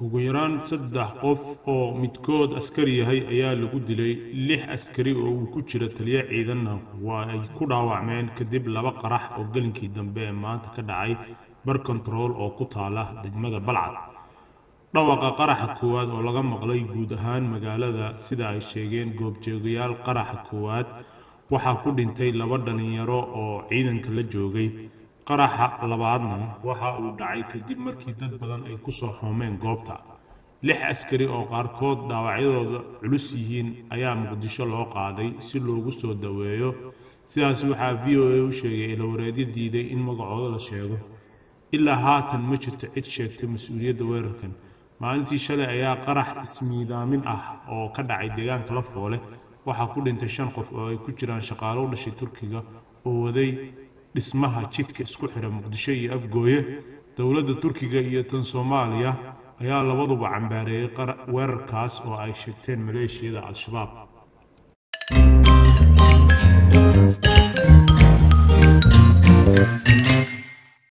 Ugu yaraan 3 qof oo midkood askari yahay ayaa lagu dilay, 6 askari oo uu ku jira taliye ciidanna waa ay ku dhaawacmeen kadib 2 qarax oo gelinkii dambe ee maanta ka dhacay bar kontarool oo ku taala degmada Balcad. Dhawaqa qaraxa koowaad oo laga maqlay guud ahaan magaalada, sida ay sheegeen goobjoogayaal. Qaraxa koowaad waxaa ku dhintay 2 dhalinyaro oo ciidanka la joogay. Qaraxa labaadna waxa uu dhacay kadib markii dad badan ay ku soo xoomeen goobta. 6 askari oo qaarkood dhaawacyadooda culus yihiin ayaa Muqdisho loo qaaday si loogu soo daweeyo. Sidaas waxaa VOA u sheegay ilawareedyo diiday in magacooda la sheego. Ilaa haatan ma jirto cid sheegtay mas-uuliyadda weerarkan. Maalintii shalay ayaa qarax ismiidaamin ah oo ka dhacay deegaanka Lafoole waxaa ku dhintay 5 qof oo ay ku jiraan shaqaalo u dhashay Turkiga oo waday dhismaha jidka isku xira Muqdisho iyo Afgooye. Dowladda Turkiga iyo tan Soomaaliya ayaa labaduba cambaareeyay weerarkaas oo ay sheegteen maleeshiyada Al-Shabaab.